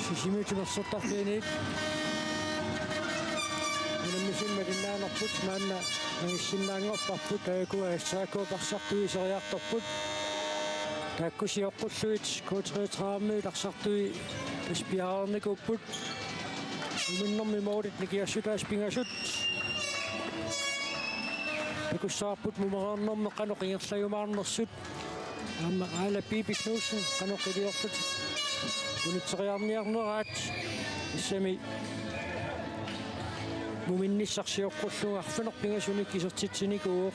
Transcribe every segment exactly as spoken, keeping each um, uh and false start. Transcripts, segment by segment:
Sisimiut timersortarfianit unammisumik malinnaanerput maanna angissinnaanngorparput, taakku S A K-p arsartui iseriartorput. Taakku sioqqullugit K treogtredive-miut arsartui aspiaarnikuupput. Muminnermi målit nikiassutaasa pingasut. Takussavarput mumereernermi qanoq ingerlajumaarnersut. Aamma Aala Pipi Knudsen qanoq iliorlutik unitseriarniarneraat, tassami muminnissaq sioqqullugu arfineq-pingasunik isertitsinikuuvoq.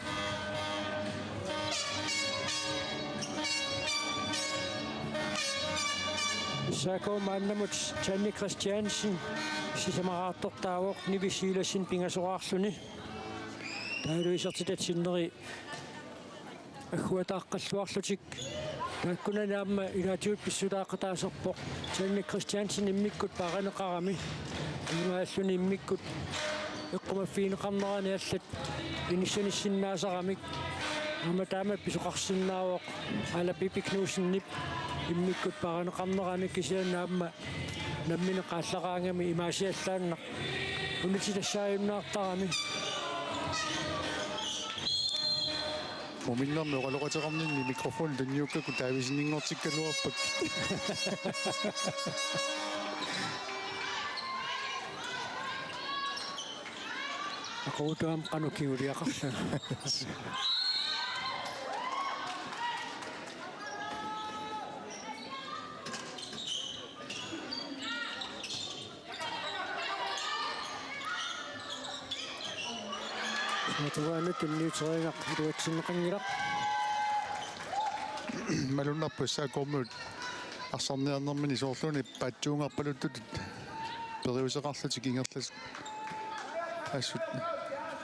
S A K maannamut Janni Christiansen sisamaraartortaavoq, Nivi Silassen pingasoraarluni. Taavalu isertitatsinneri agguataaqqalluarlutik. Taakkunani aamma ilaatigut pissutaaqataasarpoq. Janni Christiansen immikkut paarineqarami. Taamaalluni immikkut eqqumaffigineqarnerani allat inissanissinnaasarmata. Aamma taama pisoqarsinnaavoq Aala Pipi Knudsenip immikkut paarineqarnerani, kisianni aamma nammineq aallaraangami imaasiallaannaq unitsitassaajunnartarami. Muminnermi oqaloqateqarninni mikrofoni tunniukkakku taavisinninngortikkaluarpakka. Aquutuam qanoq kinguliaqarlanga. Tungaanut tunniuteriagaq iluatsinneqanngilaq. Malunnarpoq S A K-miut arsarniarnermini soorlumi paatsuungarpaluttutut periuseqarlutik ingerlasut assut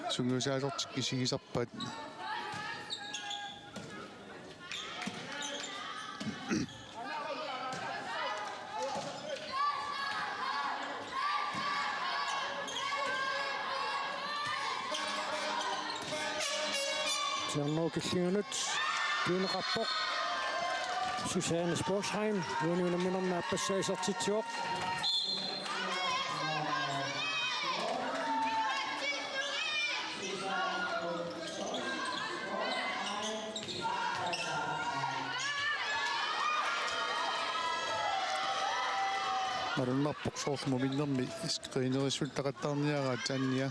sungiusaasortik isigisarpaat. Tiarnooq killinganut tuuneqarpoq. Susanne Sporsheim uani unamminermi aappassaa isertitsivoq. Malunnarpoq soorlu muminnermi screenerissutaqattaarniaraat Tanja.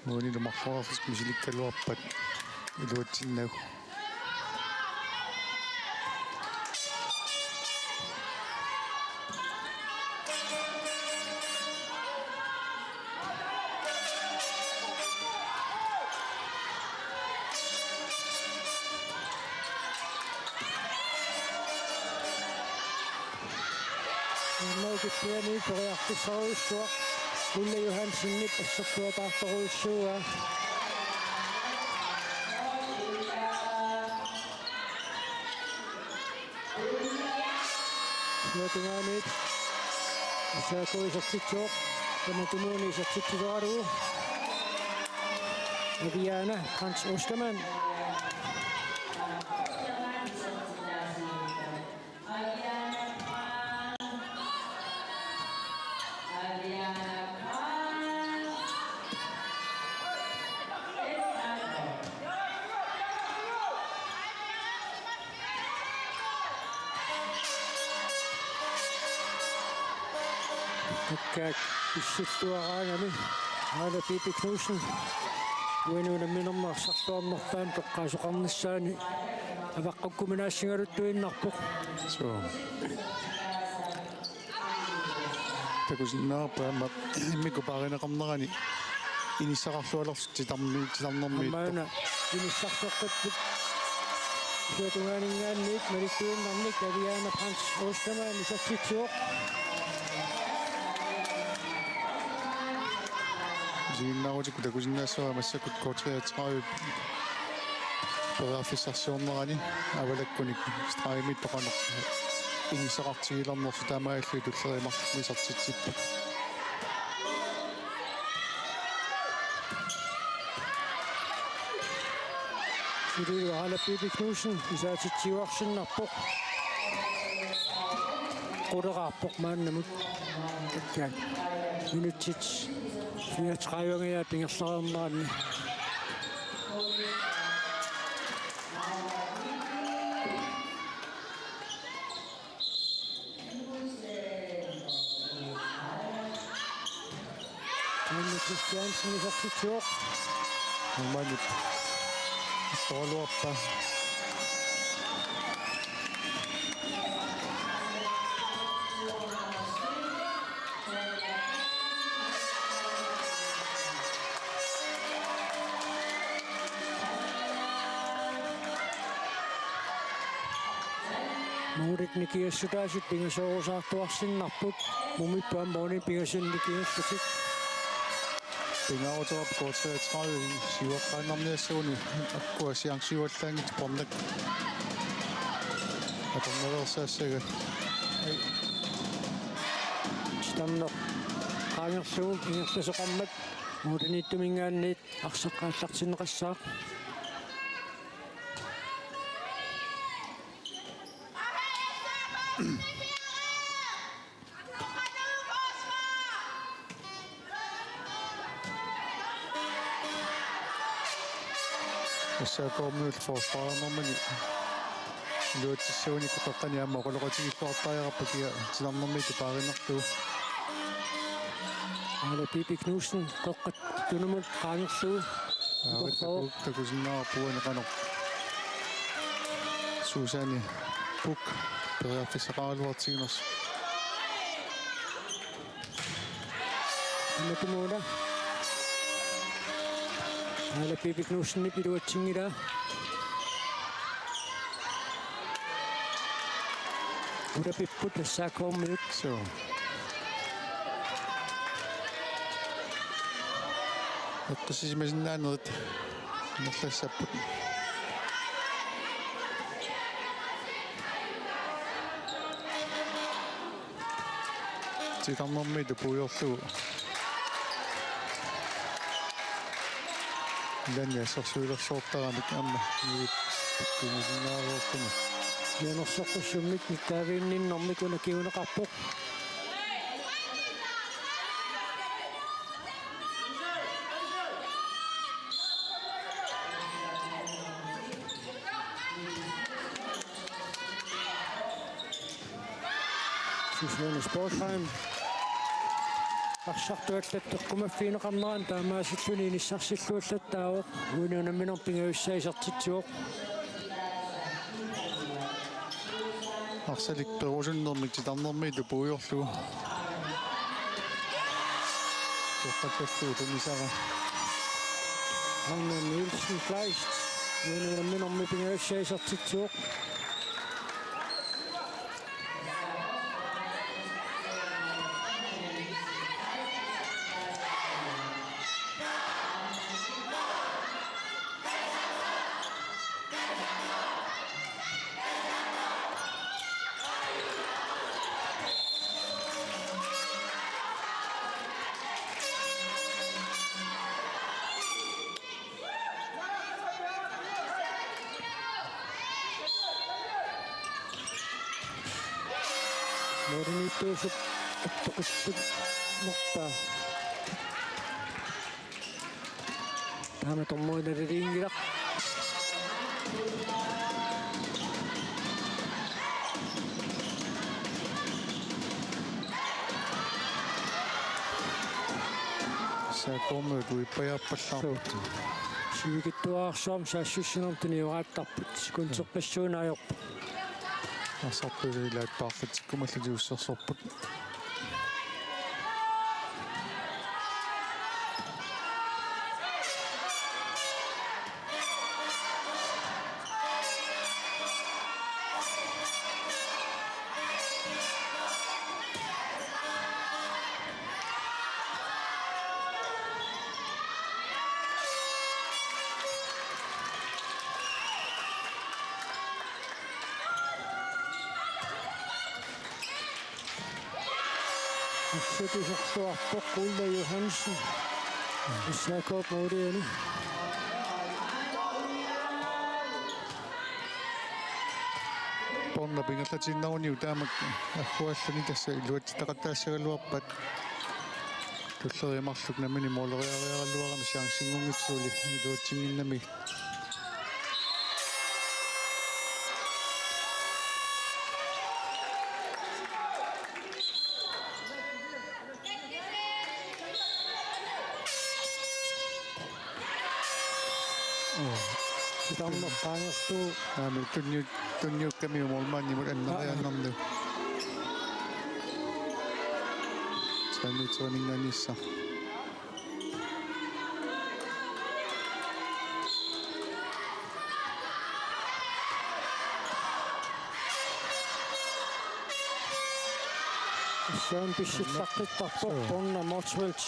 Uanilu marloriarlutik misilikkaluarpat iluatsinnagu. Tiarnooq killinganut periarfissarujussuaq Ulla Johansenip assersuataartorujussuuaa. Illuatungaaniit S A K isertitsivoq, tamatumuuna isertitsisoralugu Aviana Brandt Ostermann. Takkaak pissuttuaraangami Aala Pipi Knudsen uani unamminermi arsarluarnerpaamik toqqaasoqarnissaani avaqqukkuminaassigaluttuinnarpoq. Suu. Takusinnaavarput aamma immikkut paarineqarnerani inissaqarlualersoq titarmi-, titarnermiittoq. Aamma una inissarseqqipput. Illuatungaaninngaanniit malittuinnarnik Aviana Brandt Ostermann isertitsivoq. Isiginnaarutikku takusinnaassavara massakkut K treogtredive periarfissarsiornerani avalakkunik stregimiittoq qanoq inissaqartigilernersoq taamaalilluni tulleriiaarluni isertitsipput. Suli Aala Pipi Knudsen isaatitsiuarsinnarpoq. eqquleraarpoq maannamut. Takkaat. Minutsit fireogtredive-nngillat ingerlareerneranni. Anne Christiansen isertitsivoq. Umanit. Soorluarpa. Målit nikingassutaasut pingasoorusaartuarsinnarput. Mumipput aamma målinik pingasut nikingassutsit. Pingaaruteqarpoq K treogtredive siuaqqaannarniassagunik, akkua chanceuallaanngitsut Bornaq atornaveersaassagat. Ai. Titarneq qaangerlugu ingerlasoqarmat målimiittuminngaanniit arsaq aallartinneqassaaq. S A K-miut forsvarernermini iluatsissagunik qeqqani aamma oqaloqatigiilluartariaqarpoq kia titarnermiittoq paarinerlugu. Aana Pipi Knudsen qeqqata tunumut qaangerlugu. Aarit taku-, takusinnaavarput uani qanoq Susanne Buch periarfissaqaraluartiginersoq. Anna Tumuuna. Aana Pipi Knudsenip iluatsinngilaa. Ulapipput S A K-miut. Suu. Eqqissisimasinnaanerit ingerlassapput. Titarnermiittoq puigorlugu. Ilaanni assersuilersoortaramik aamma. Nuit pikkunusinnaareerpuni. Mianersoqqussummik nittaaviinninnermik una kinguneqarpoq. Susanne Sportheim. Arsartuallattoq qumaffigineqarnerani taamaasilluni inissarsilluallattaavoq. Uani unamminermi pingajussaa isertitsivoq. Arsalik perusunnermik titarnermiittoq puigorlugu. Toqqakkallugu tunisara. Hanna Nielsen Kleist. Uani unamminermi pingajussaa isertitsivoq. Målimiittuusup attoqissunerpaa. Taama dommeri naliliinngilaq. S A K-miut uippajaappallaarput. Sivikitsuararsuarmik saassussinermik tunioraattarput. Sekunderpassuit ajorput. Arsartuusilaat paarlatsikkumallutik ussersorput. Assut isertuarpoq Ulla Johansen. S A K-p måliani. Corneri ingerlatiinnaruniuk taamak aggualluni, tassa iluatsitaqattaassagaluarpat. Tulleriit marluk nammineq mooleriaraluarami chancenngunngitsoq suli iluatsinnginnami. Sitarneq qaangerlugu. Aamma tunniu-, tunniukkamiuk målmandimut annariaannarneq. Saannutseriningaanissaq. Tassa pissuteqqittarpoq. Suu. Bornholm Motzfeldt.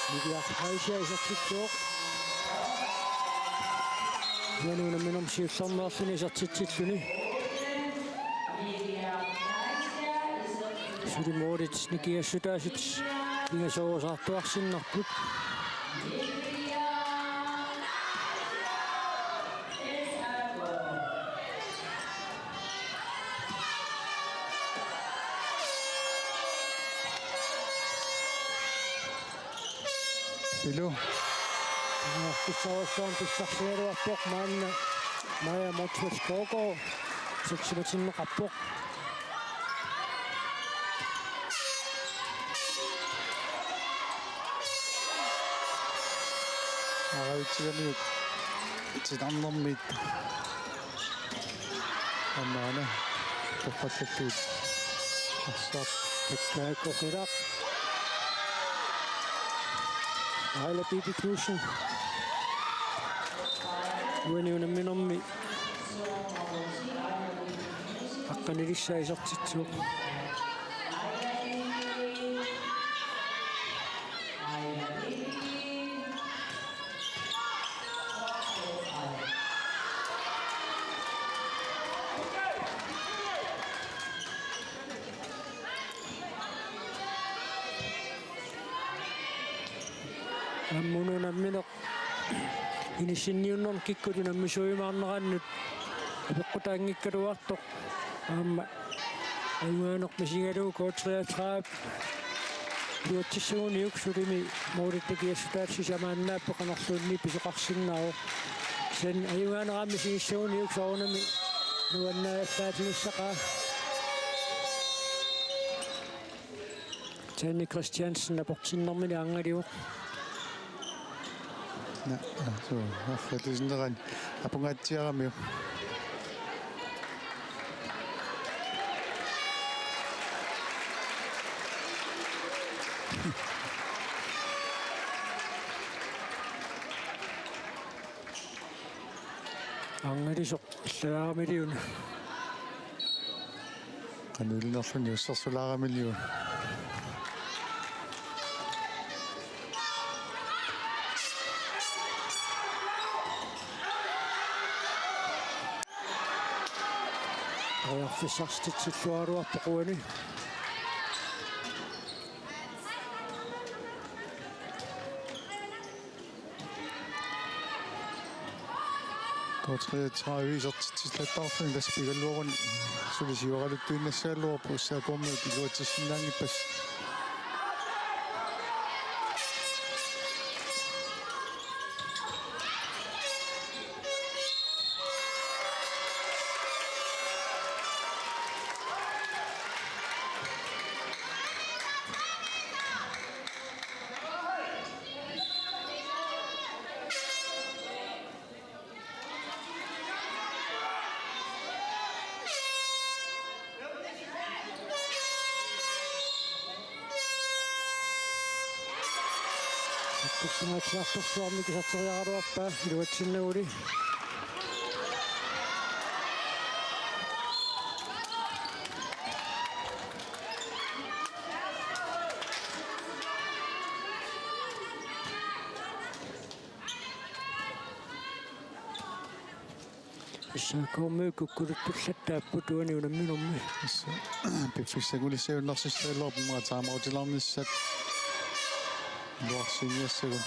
Niviaq Haisia isertittuuvoq. Uani unamminermi siullermeerluni isertitsilluni. Suli målit nikingassutaasut pingasoorsaartuarsinnarput. Ilu. Pissavarsuarmi pissarsigaluarpoq maanna Maja Motzfeldt Skovgaard. Seksimatinneqarpoq. Aravitsigamiuk titarnermiit. Aamma una torrallallugu. Arsaq. Pekka Kokilaq. Aila Bibi Knudsen. Uani unamminermi aqqanilissaa isertitsivoq. Aamma una unammineq inissinniunnermi kikkut unammisuujumaarnerannut apeqqutaanngikkaluartoq. Aamma ajugaaneq misigalugu K treogtredive iluatsissaguniuk sulimi målit nikingassutaasut sisamaannaapput, qanorluunniit pisoqarsinnaavoq. Kisianni ajugaanera aamma misigissaguniuk soorunami nuannaajallaatigissaqaa. Tanja Christiansen aportinnermini angalivoq. Na, suu, arlatisinnerani apungaatsiaramiuk. Angalisoq illaaramiliuna. Qanoq iliorluni ussersulaaramiliuna. Periarfissartitsilluaraluarpoq uani. K treogtredive isertitsillattaarluni tassa pigaluaruni suli siuaraluttuinnassagaluarpoq, S A K-miut iluatsissinnaanngippassi. Tussimaatsiartorsuarmik iserteriaraluarpaa iluatsinnaguli. S A K-mi kukkuluttullattaapput uani unamminermi. Tassa piffissaq angunissiinnarsinnaalluarpoq, aamma timeoutilaarnissaq iluarsiiniassagut.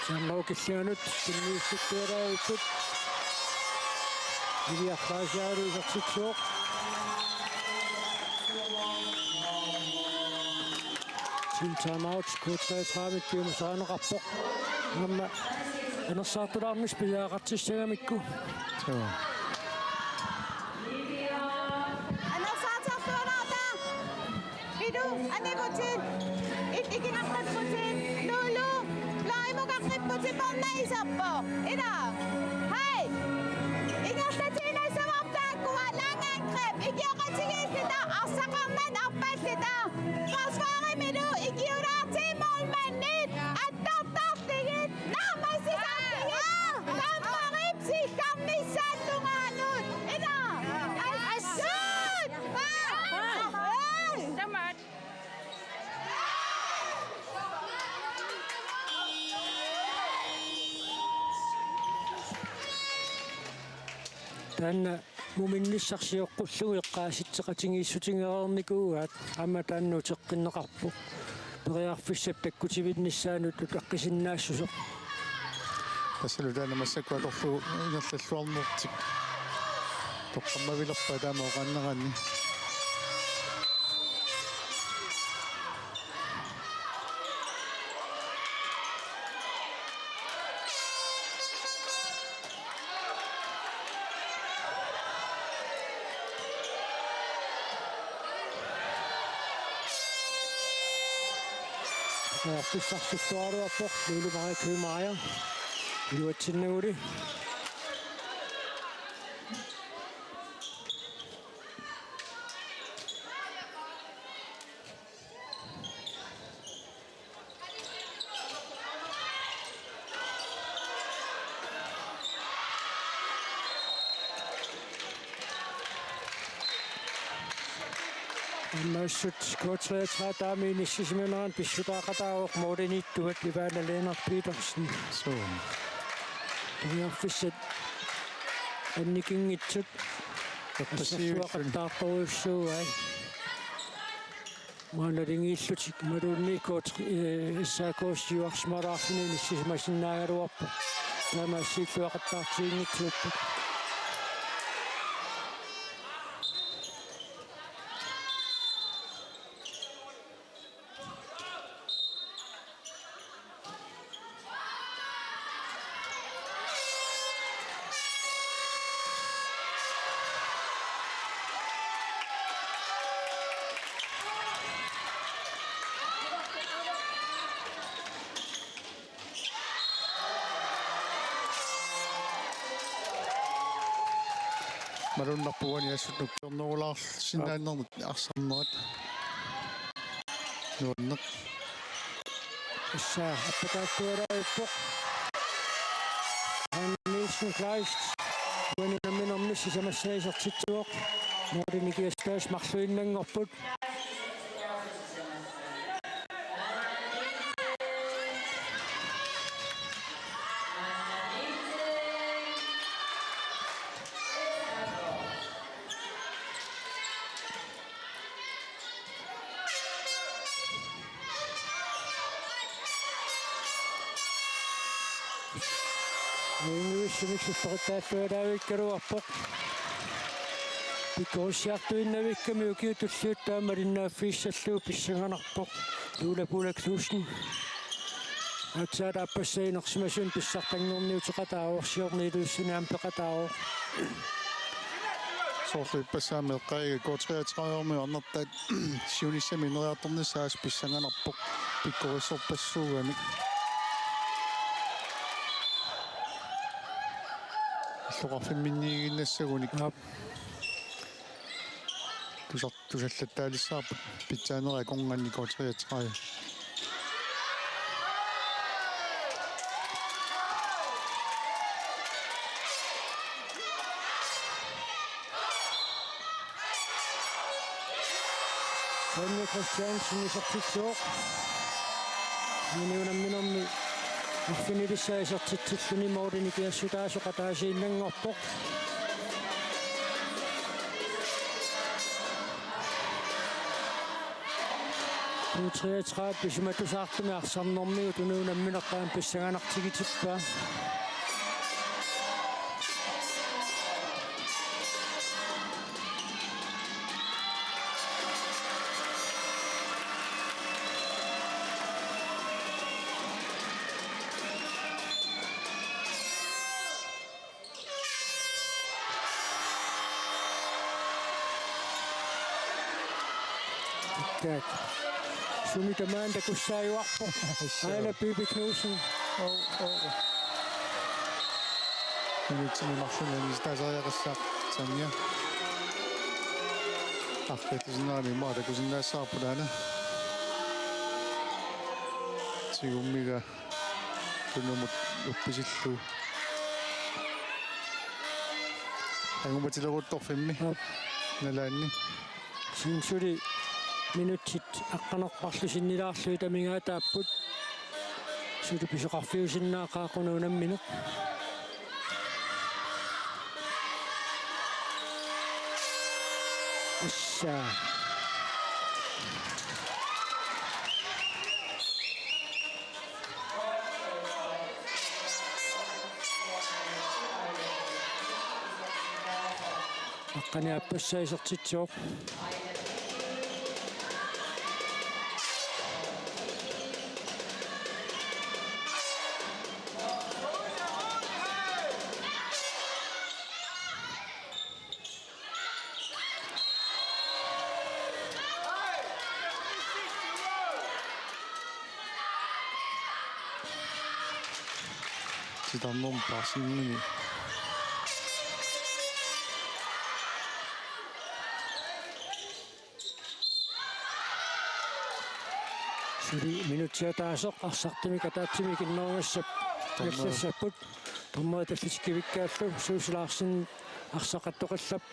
Siammaukillianut tunniussittuaraavipput. Iliarpaasiaruisartitsivoq. Team timeout, K treogtredive-mikkut piumasarineqarpoq. Aamma anersaartulaarnissaq piareersissagamikku. Suu. Anersaartuaannarta. Pidu, anivutit. It ikingartapputit. Lulu, laimugaqipputit perna isappo. Ila. Hej. Ingerlatiinnassavarput taakkua, langangreb. Ikioqatigiilluta, arsaqarnata arpalluta. Forsvarimilu ikiulaartigit målmandit. Attartartigit. Naammassisartigit. Tammarip sillarnissaata tungaanut. Ila. Assut. Hej. Tamaat. Taanna muminnissaq sioqqullugu eqqaasitseqatigiissutigereernikuugaat, aamma taanna uteqqinneqarpoq periarfissap takkutivinnissaanut utaqqisinnaassuseq. Tassalu taanna massakkut atorlugu ingerlalluarnertik toqqammavilerpaat taama oqaannaraanni. Periarfissarsiorluaruarpoq Lulu Marie Købmeier. Iluatsinnaguli. Aamma assut K treogtredive taama inissisimanerani pissutaaqataavoq målimiittuat Ivana Lennert Petersen. Suu. Periarfissat annikinngitsut. Eqqassiivilluni. Assersuaqattaartorujussuugai. Maanna naligiillutik imaluunniit K-, eh, S A K siuarsimalaarluni inissisimasinnaagaluarput. Taama assiilluaqattaartiginngitsuupput. Malunnarpoq uani assut nukkiornerulaarsinnaannermut arsarnerat. Nuanneq. Tassa appakaattualaarpoq. Hans Nielsen Kleist. Uani unamminermi sisamassaa isertitsivoq. Målini kiastaas marluinnanngorput. Inuussunik sippeqattaallualaavikkaluarpoq. Pikkorissiartuinnavikkami ukiut tulliuttut aamma malinnaaffigissallugu pissanganarpoq. Lulu Buller Knudsen. Aatsaat aappassaa inersimasuni pissartanngorniuteqataavoq, siorna Ilulissani aamma peqataavoq. Soorlu ippassaq aamma eqqaaviga K treogtredive-mi arnartaat siunissami ineriartornissaa pissanganarpoq pikkorissorpassuugamik. Illoqarfimminniiginnassagunik. Aap. Tusar-, tusallattaalissaarput pitsaanerit akornanni K treogtredive. Ronny Christiansen isertitsivoq. Maani unamminermi arfinilissaa isertitsilluni målini kiassutaasoq ataasiinnanngorpoq. K treogtredive isumatusaartumik arsarnermigut una unamminertaa pissanganartigitippaa. Taak. Sumi tamaani takussaajuarpoq. Suu. Aila Bibi Knudsen. Au, au. Minutsini marlunni anisitaasariaqassaaq Tanja. Arriitsusinnaanermik takusinnaassavarput aana. Tigummiga tunumut uppisillugu. Angumatileruttorfimmi. Aap. Nalaanni. Suli minutsit aqqaneq-marluk sinnilaarlugit amigaataapput. Suli pisoqarfiusinnaaqaaq una unammineq. Assa. Aqqaneq-aappassaa isertitsivoq. Titarnermut paarsinnani. Suli minutsit ataaseq arsartumik ataatsimik innerugassap. Dommer. Ingerlassapput. Dommerit tallitikkivikkaallu Suusi Larsen arsaq attoqallap.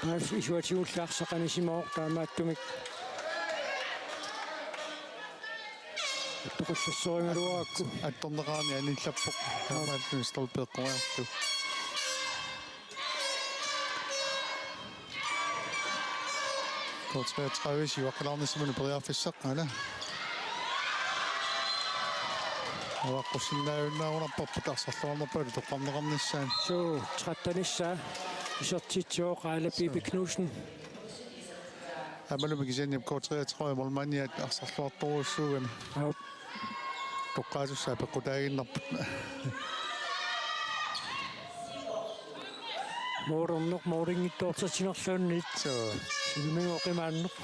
Taas isuatigulli arsaq anisimavoq taamaattumik. Attoqallassorigaluarakku. Attorneqarani anillappoq. Taamaattumik stolpi eqqumiartoq. K treogtredive siuaqqalaarnissamut periarfissaq aana. Avaqqussinnaajunnaarunarparput arsarluarnerpaalu toqqarneqarnissaat. Suu, trettenissaa isertitsivoq Aila Bibi Knudsen. Aammalumi kisianni K treogtredive målmandiat arsarluartorujussuugami. Aap. Toqqaasussaa peqqutaaginnarput. Moorerneq moorinngitsoortitsinerluunniit. Suu. Siliminngoqimaanneq.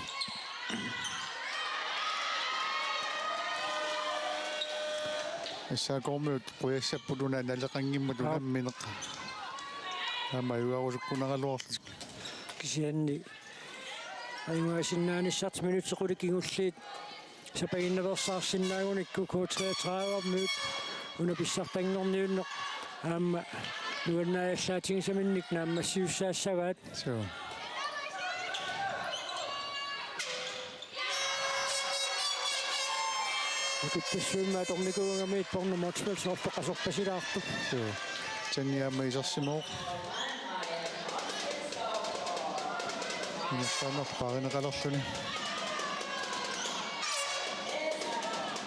Issa koormiut qujassapput una naleqanngimmat. Aap. Unammineq. Aamma ajugaarusukkunaraluarlutik. Kisianni ajugaasinnaanissartik minutsit qulit kingulliit sapaginnaveersaarsinnaagunikku K treogtredive-miut una pissartanngorniunneq aamma nuannaariallaatigisaminnik naammassiussaassavaat. Suu. Ukittassuimma atornikuugamik Bornholm Motorspil soorlu qasorpasilaarpoq. Suu. Tanja aamma isersimavoq. Inersaannerlu paarineqalerluni.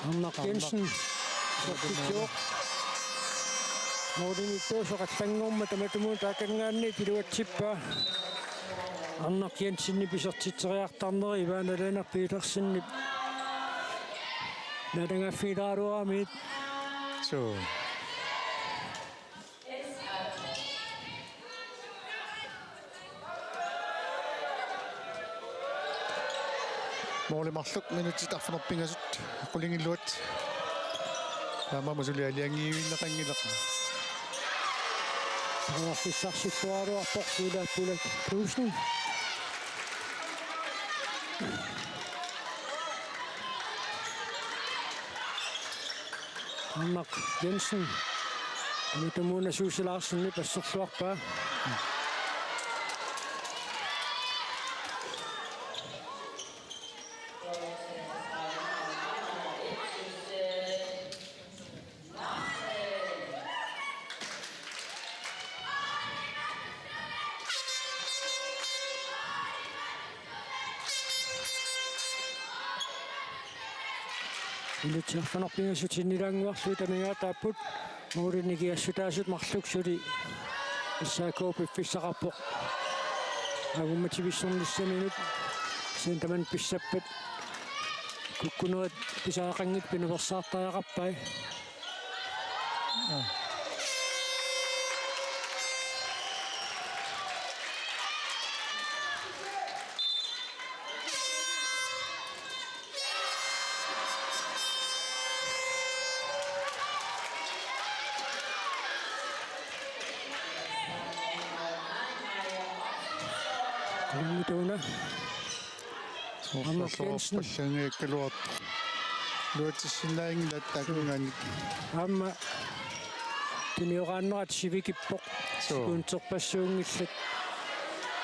Arnaq Jensen. Arnaq. Sortitsivoq. Målimiittuusoq allanngormat tamatumuuna taakanngaanniit iluatsippaa. Arnaq Jensenip isertitseriartarneri Ivana Lennert Petersenip naalagaaffigilaaraluaramiit. Suu. Måli marluk minutsit arfineq-pingasut qulingiluat. Taamaammat suli aalajangiivinneqanngilaq. Periarfissarsilluaraluarpoq Ulla Bullak Knudsen. Arnaq Jensen. Tamatumuuna Suusi Larsenip asserluarpaa. Minutsit arfineq-pingasut sinnilaannguarlugit amigaataapput. Måli nikingassutaasut marluk suli S A K piffissaqarpoq. Angummativissumik tamanit pissappat. Kukkunerit pisariaqanngitsut pinaveersaartariaqarpai. Kunnituna. Aamma Jensen. Pallangiakkaluartoq. Iluatsissinnaanngilaq taakkunanngaanniit. Aamma tunioraannerat sivikippoq. Suu. Sikunterpassuunngillat.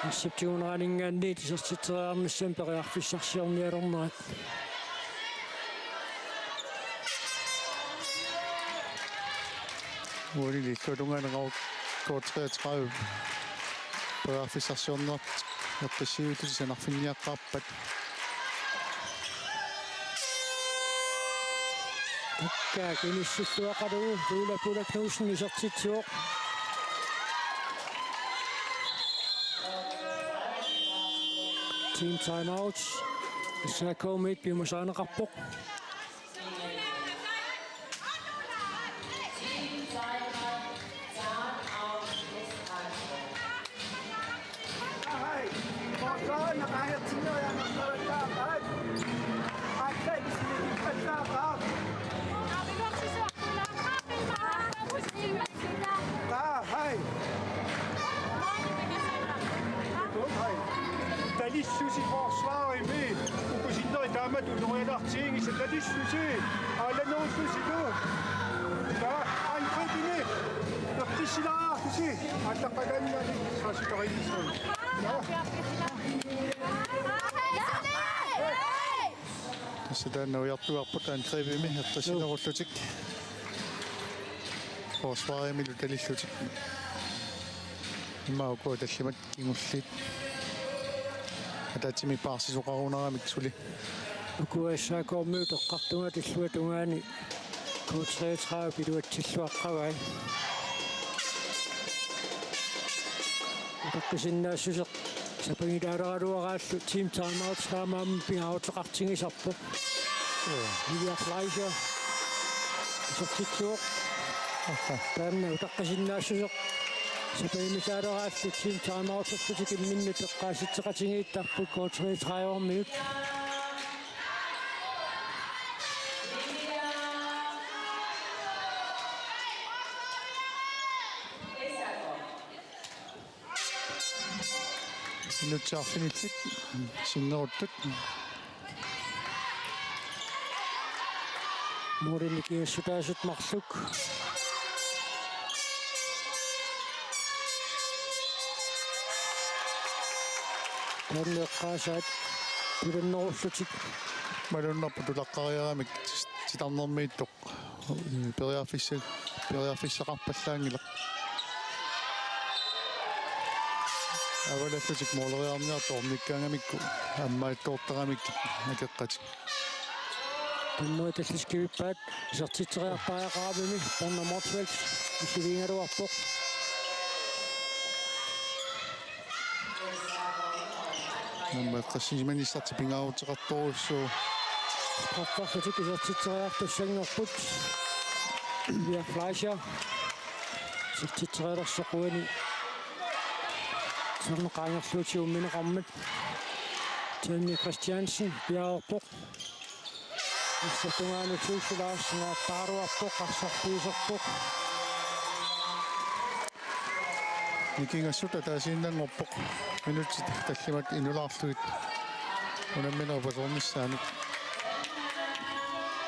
Assip tiguneraninngaanniit isertitseriarnissamut periarfissarsiornialernerat. Uani illuatungaani K treogtredive periarfissarsiornerat eqqissiviutillugu sanarfinniaqqaarpat. Takka kinissilluaqalugu Tuula Pula Knudsen isertitsivoq. Team timeout. S A K-miit piumasaaneqarpoq. Taa, hej. Hej. Talissusi forsvarimi. Uku sinneri taamatut unorianartigisat talissusi. Aalanerullusilu. Taa, angrebimi. Eqqissinnaarlusi. Attaqqalaannali. Saasutarinnissarlu. Tassa taanna ujartugarput angrebimi eqqissinerullutik. Forsvarimilu talillutik. Immaqa ukua tallimat kingulliit. Ataatsimik paarsisoqarunaramik suli. Ukua S A K-miut eqqartungaat illuatungaani K treogtredive iluatsilluaqqavai. Utaqqisinnaassuseq sapangilaaleraluaraallu team timeout taamaammat pingaaruteqartigisarpoq. Vivian Fleischer isertitsivoq. Aha. Taanna utaqqisinnaassuseq sapangimisaalereeraallu team timeouterlutik imminnut eqqaasitseqatigiittarput K treogtredive-miut. Minutsit arfinillit sinneruttut. Måli nikingassutaasut marluk. Taanna eqqaasaat tulannerullutik. Malunnarpoq tulaqqariaramik titarnermiittoq. Periarfissa-, periarfissaqarpallaanngilaq. Avalallutik måleriarniartut ornikkaangamikku ammaattoortaramikkit akeqqatik. Tunnuit talliskivippaat isertitseriartariaqaramimi Brøndum Motzfeldt issivigigaluarpoq. Aamma eqqissisimanissartik pingaaruteqartorujussuuvoq. Strafferlutik isertitseriartussanngorput. Pia Fleischer. Isertitserialersoq uani. Sernaqaangerluuti uummineqarmat. Jenny Christiansen piareerpoq. Assip tungaanut Suusi Larsen aappaaruarpoq, arsartuuserpoq. Nikingassut ataasiinnanngorpoq. Minutsit tallimat inulaarlugit unamminerup atornissaanut.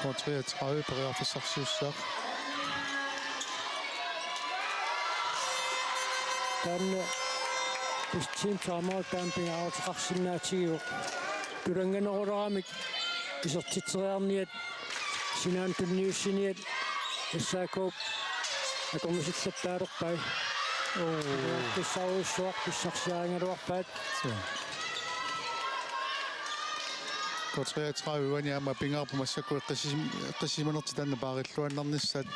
K treogtredive periarfissarsiussaaq. Taanna team timeout taanna pingaaruteqarsinnaatigivoq. Tulannganeruleramik isertitseriarniat sinaanut tunniussiniat S A K-p akornusillattaalerpai. Oo. Tussarujussuaq pissarsiarigaluarpaat. Suu. K K treogtredive uani aamma pingaarpoq massakkut eqqissim-, eqqissisimanertik taanna paarilluinnarnissaat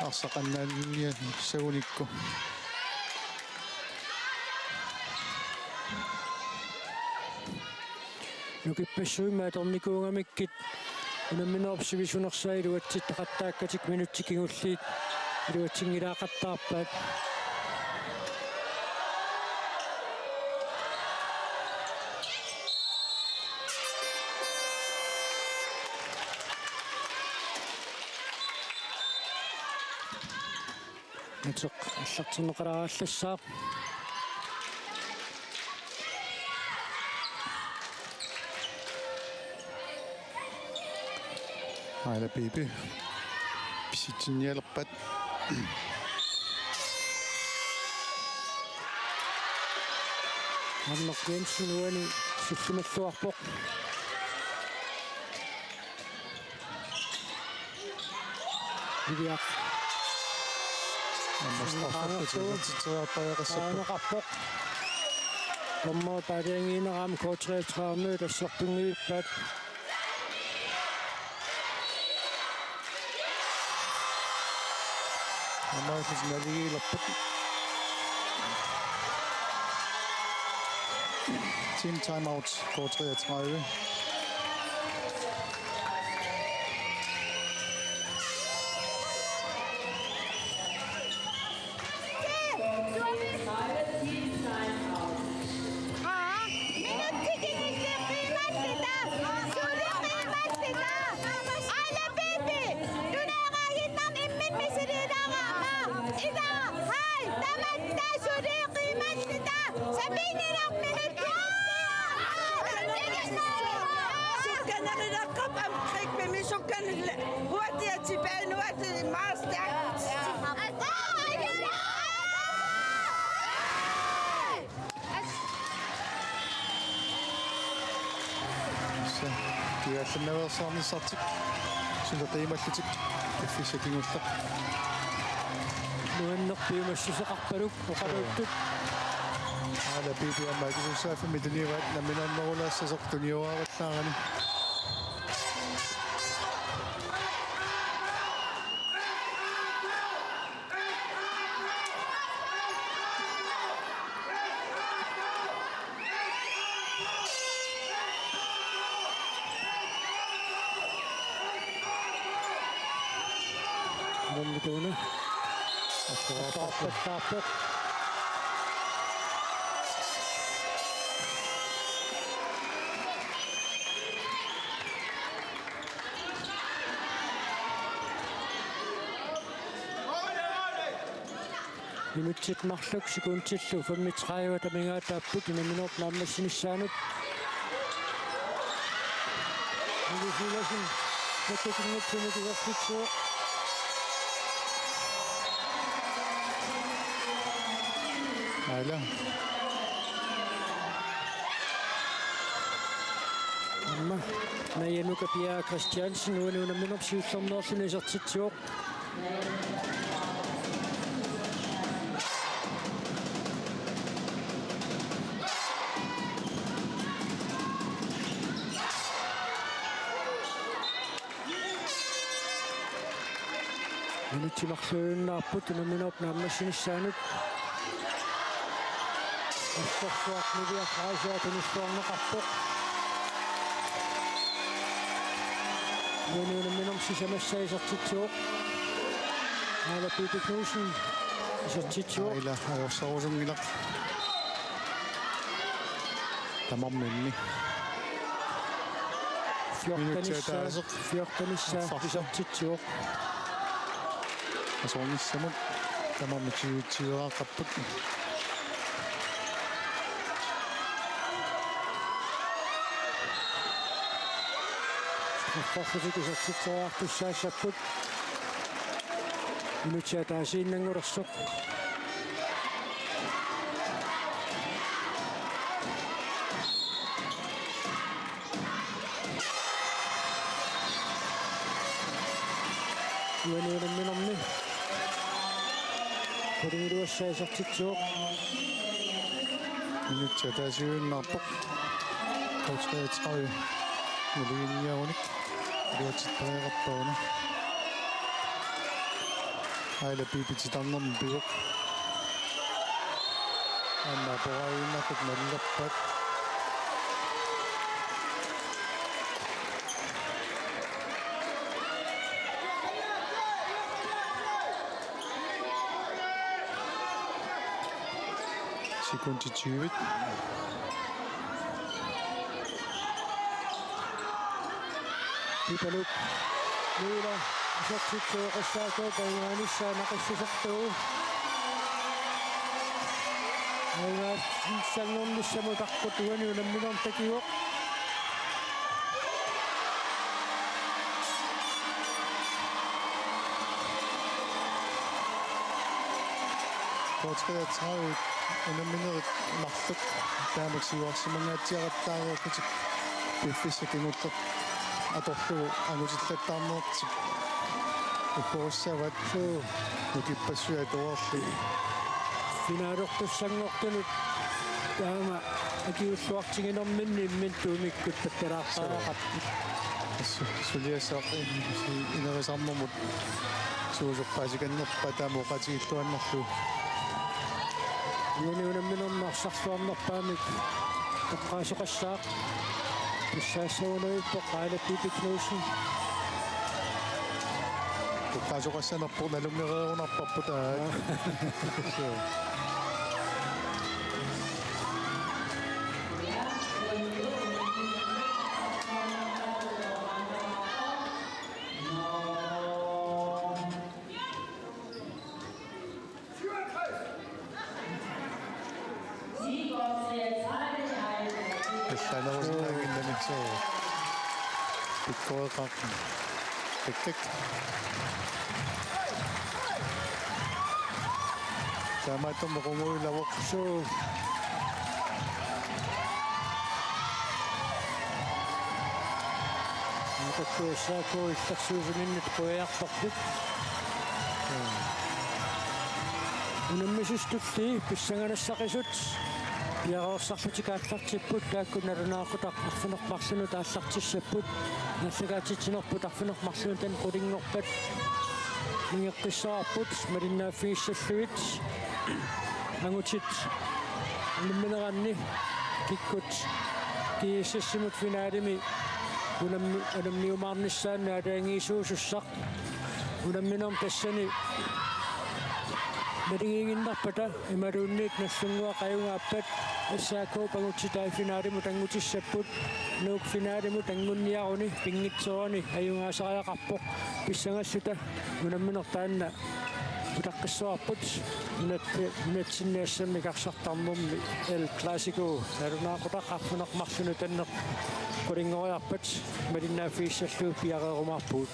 arsaq annaanniassagunikku. Nukippassuimmi atornikuugamikkit unamminerup sivisunersaa iluatsittaqattaakkatik minutsit kingulliit iluatsinngilaaqattaarpaat. Nuteq allartinneqalaagallassaaq. Aila Pipi pisitsinnialerpat. Arnaq Jensen uani sullimalluarpoq. Niviaq. Aamma strafferput isertitseriarpariaqassapput. Qaanaqarpoq. Dommer paaliangiinera aamma K treogtredive assortunngivippaat. Aamma illit naligiilerpat. Team timeout, K treogtredive. Aa, minutsit kingulliit qiimaassutaa. Suli qiimaassutaa. Aila Pipi, tuneeraaginnarni imminut misiliilaaraama. Ila, hai, tamatta suli qiimaassutaa. Sapinngilarmi minutsit. Sukkanerilaaqqap amqikpimi sukkanil-, hurtigere tilbage, nu er det meget stærkt. Tassa kiaallannaveersaarnissartik suli qiimallutik piffissaq kingulleq. Nuanneq piumassuseqarpaluk oqaluuttut. Aila Pipi aamma akisussaaffimmi tuniuaat nammineernerulaassasoq tuniuaavallaarani. Nunnikuna. Attaarpassaarpoq. Minutsit marluk sekundillu femogtredive amigaataapput unamminerup naammassinissaanut. Mili Sivertsen, Mette Kingetseni kisertitsivoq. Aila. Aamma Naja Nuka Bjerre Christiansen uani unamminerup siullermeerluni isertitsivoq. Minutsit marluinnaapput unamminerup naammassinissaanut. Assorsuaq Niviaq Aasiaat tunulluarneqarpoq. Uani unamminermi sisamassaa isertitsivoq. Aila Pipi Knudsen isertitsivoq. Aila ajorsarusunngilaq. Tamarmimmi. Fjortenissaa, fjortenissaa isertitsivoq. Asornissamut tamarmik siutsiuaqqapput. Strafferput isertitseriartussaassapput. Minutsit ataasiinnanngulersoq. Uani unamminermi qulingiluassaa isertitsivoq. Minutsit ataasiinnarpoq. K treogtredive. Nalinginniarunik iluatsittariaqarpaa una. Aila Pipi titarnermik pivoq. Aamma aporaaginnartut nallerpat. Sekundit tyve. Pipaluk. Nuula. Isertittu S A K-p ajugaanissaa naqissusertut. Ajugaassanngornissamut taqqut uani unamminermi takivoq. K treogtredive unamminerit marluk taamak siuarsimangaatsiarattaareerlutik piffissaq kingulleq atorlugu angutillattaarnerit uggorissavaat. Suu. Nukippassuit atoreerlugit. Finaalertussanngortunut taama akiulluartiginerminni imminut tuumikkut pattalaartariaqarput. Su-, suliassaq inerisarnermut suusoq paasikannerpaat taama oqaatigilluinnarlugu. Uani unamminermi arsarluarnerpaamik eqqaasoqassaaq. Pissaassagunarpoq Aila Pipi Knudsen. Eqqaasoqassanerpoq nalunngereerunarparput taava. Allaanerusinnaannginnami suu. Pikkoreqaaq. Kikkik. Taamaattumik qunguilavoq suu. Nukakkua S A K illersuisuminnut quiartorput. Unammisut tulliit pissanganassaaqisut piareersarlutik aallartipput, taakku nalunaaqutaq arfineq-marlunut aallartissapput. Aallakaatitsinerput arfineq-marlunut taanna qulinngorpat nangeqqissavarput malinnaaffigissallugit. Angutit unammineranni kikkut G S S-imut finalemi unammi-, unammiumaarnissaannut aalajangiisuusussaq. Unamminermi tassani naligiiginnarpata imaluunniit Nagdlunguaq ajugaappat S A K-p angutit finaalimut anngutissapput. Nuuk finaalimut anngunniaruni pinngitsoorani ajugaasariaqarpoq. Pissangalluta unammineq taanna utaqqissavarput. Nunat-, nunatsinni assammik arsartarnermi El Clasico nalunaaqutaq arfineq-marlunut taanna qulinngoriarpat malinnaaffigissallugu piareerumaarpugut.